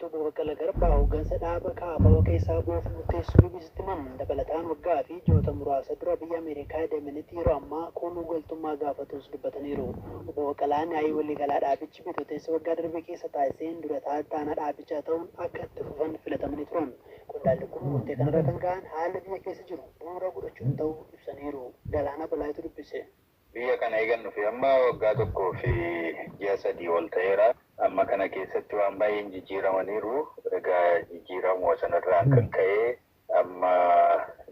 BBCtti Obbo Baqqala Garbaa hooggansa dhaaba KFO keessaa bu'uuf murteessuu BBCtti himan. Dabalataan waggaa fi ji'oota muraasa dura biyya Ameerikaa deemanitti yeroo ammaa kooluu galtummaa gaafatus dubbataniiru. Obbo Baqqalaan yaa'ii waliigalaa dhaabichi Bitootessa waggaa darbe keessa taasiseen dura ta'aa itti aanaa dhaabichaa ta'uun akka itti fufan filatamanii turan. Qondaalli kun murtee kanarra kan ga'an haala biyya keessa jiru bu'uura godhachuun ta'uu ibsaniiru. Galaanaa Balaayitu dubbise. Biyya kana eegan dhufe amma waggaa 1 fi ji'a 3 ol ta'eera. Amma kana keessatti waan baay'een jijjiiramaniiru. Egaa jijjiiramuu sanarraan kan ka'e amma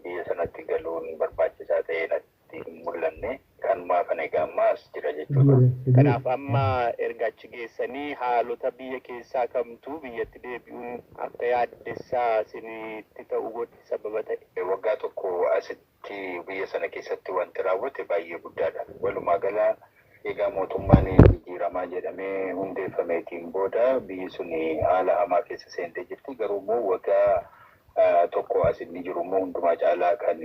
biyya sanatti galuun barbaachisaa ta'ee natti hin mul'anne. Kanumaa kana egaa amma as jira jechuudha. Kanaaf amma erga achi geessanii haalota biyya keessaa kamtu biyyatti deebi'uun akka yaaddessaa isinitti ta'u godhe, sababa ta'e? Waggaa tokko asitti biyya sana keessatti wanti raawwate baay'ee guddaadha. Walumaa gala egaa mootummaan jijjiiramaa jedhamee hundeeffameetiin booda biyyi sun haala hamaa keessa seentee jirti. Garuu immoo waggaa tokko as inni jiru immoo hundumaa caalaa kan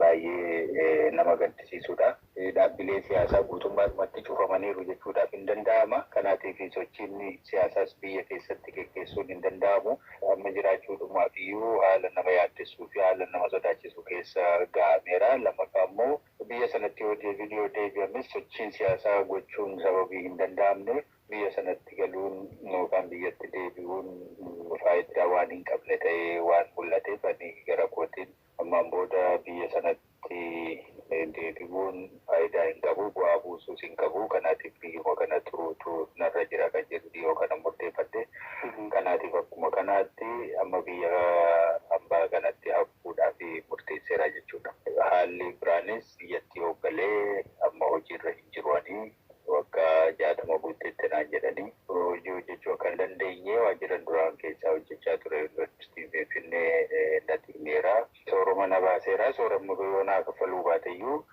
baay'ee nama gaddisiisudha. Dhaabbilee siyaasaa guutummaadhumatti cufamaniiru jechuudhaaf hin danda'ama. Kanaatiif sochiin siyaasaas biyya keessatti geggeessuun hin danda'amu. Amma jiraachuudhumaaf iyyuu haala nama yaaddessuu fi haala nama sodaachisu keessa ga'ameera. Lammaffaa immoo biyya sanatti yoo deebiin yoo deebi'ames sochiin siyaasaa gochuun sababii hin danda'amneef biyya sanatti galuun yookaan biyyatti deebi'uun faayidaa waan hin qabne ta'ee waan mul'ateef, ani gara kootiin ammaan booda biyya sanatti deebi'uun faayidaa hin qabu, bu'aa buusuus hin qabu, kanaatiif biyyuma kana turuutu narra jira kan jedhu dhiyoo kana murteeffadhe. Kanaatiif akkuma kanaatti amma biyya hambaa kanatti hafuudhaaf murteesseera jechuudha. Haalli biraanis biyyatti hooggalee amma hojiirra hin jiru, ani waggaa 60 guutetti naan jedhanii hojii hojjechuu akka hin dandeenye waajjiran duraan keessaa hojjechaa ture, Yuunivarsiitii Finfinnee, natti himeera. Soorama na baaseera. Sooramni yoo naa kaffaluu baateyyuu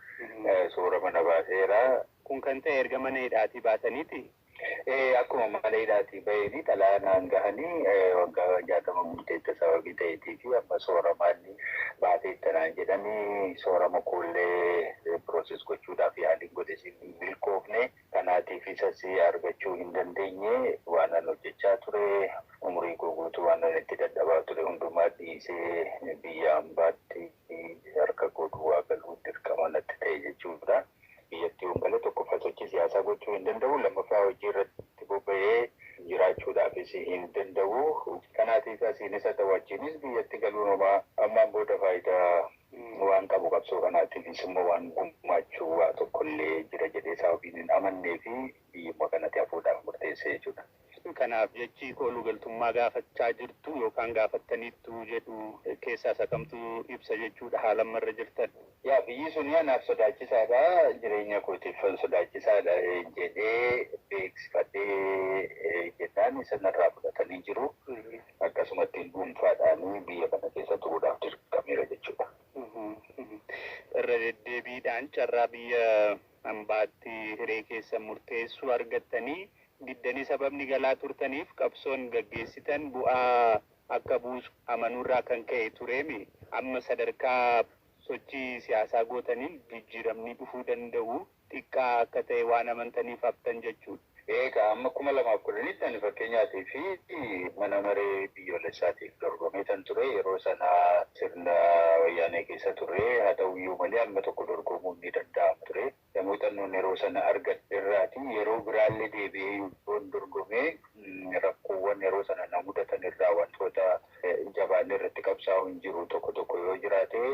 soorama na baaseera. Kun kan ta'e erga mana hidhaatii baataniiti? Akkuma mana hidhaatii bahanii xalayaa naan gahanii, waggaa 60 guuteetta sababii ta'eetii fi amma sooramaan baateetta naan jedhanii, soorama koollee process gochuudhaaf yaaliin godhe hin milkoofne. Kanaatiif isas argachuu hin dandeenye. Waan an hojjechaa ture, umurii koo guutuu waan an itti dadhabaa ture hundumaa dhiisee biyya hambaatti harka koo duwwaa galuun dirqama natti ta'e jechuudha. Biyyattii yoon gale, tokkoffaa sochii siyaasaa gochuu hin danda'u, lammaffaa hojii irratti bobba'ee jiraachuudhaafis hin danda'u. Kanaatiif asiinis haa ta'u achiinis biyyatti galuun homaa ammaan booda faayidaa waan qabu, qabsoo kanaatiifis immoo waan gumaachuu waa tokkollee jira jedhee sababiin hin amannee fi biyyuma kanatti hafuudhaaf murteessee jechuudha. Kanaaf jechi kooluu galtummaa gaafachaa jirtu yookaan gaafattaniittu jedhu keessaa isa kamtu ibsa jechuudha haala ammarra jirtan? Yaa, biyyi sun anaaf sodaachisaadha. Jireenya kootiif sodaachisaadha jedhee beeksifadhee jennaan sanarraa fudhatanii jiru. Akkasumatti dhuunfaadhaan biyya kana keessa turuudhaaf dirqameera jechuudha. Irra deddeebiidhaan carraa biyya hambaatti hiree keessa murteessuu argattanii diddanii, sababni galaa turtaniif qabsoon gaggeessitan bu'aa akka buusu amanuurraa kan ka'e tureemi. Amma sadarkaa sochii siyaasaa gootaniin jijjiiramni dhufuu danda'u xiqqaa akka ta'e waan amantaniif haftan jechuudha. Egaa amma 2010tti ani fakkeenyaatii fi mana maree biyyoolessaatiif dorgomee kan ture. Yeroo sana sirna Wayyaanee keessa ture. Haa ta'uyyuu malee amma tokko dorgomuun ni danda'ama ture. Muuxannoon yeroo sana argadhe irraati yeroo biraallee deebi'ee yoon dorgomee rakkoowwan yeroo sana na mudatan irraa wantoota jabaan irratti qabsaa'u hin jiru. Tokko tokko yoo jiraate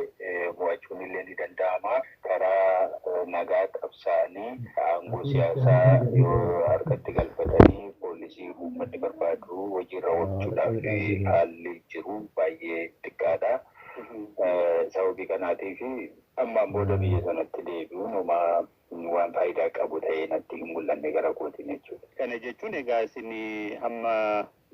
mo'achuun illee ni danda'ama. Karaa nagaa qabsaa'anii aangoo siyaasaa yoo harkatti galfatanii poolisii uummanni barbaadu hojiirra oolchuudhaaf haalli jiru baay'ee xiqqaadha. Sababii kanaatiif ammaan booda biyya sanatti deebi'uun homaa waan faayidaa qabu ta'ee natti hin mul'anne gara kootiin jechuudha. Kana jechuun egaa isin hamma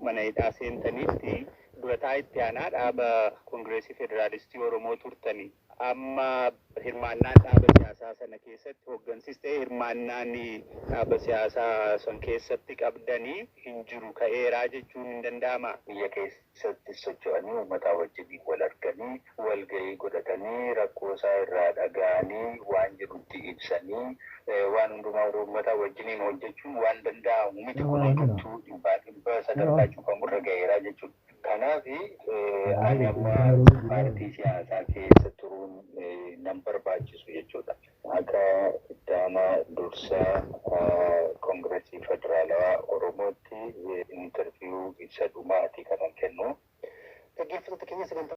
mana hidhaa seentaniitti durataa itti aanaa dhaaba Koongireesii Federaalistii Oromoo turtani. Amma Hirmaannaan dhaaba siyaasaa sana keessatti hooggansis ta'e hirmaannaan dhaaba siyaasaa san keessatti qabdanii hin jiru ka'eeraa jechuun hin danda'ama. Biyya keessatti socho'anii uummataa wajjin wal arganii, walgahii godhatanii, rakkoo isaa irraa dhaga'anii, waan jirutti ibsanii, waan hundumaa uummataa wajjiniin hojjechuun waan danda'amu miti. Kun hundumtuu dhibbaa dhibba sadarkaa cufamurra ga'eeraa jechuudha. Kanaaf ani amma paartii siyaasaa keessa turuun nan barbaachisu jechuudha. Akka itti aanaa dursaa Koongireesii Federaalawaa Oromootti interview isa dhumaati kanan kennu. Dhaggeeffattoota keenya, sagantaa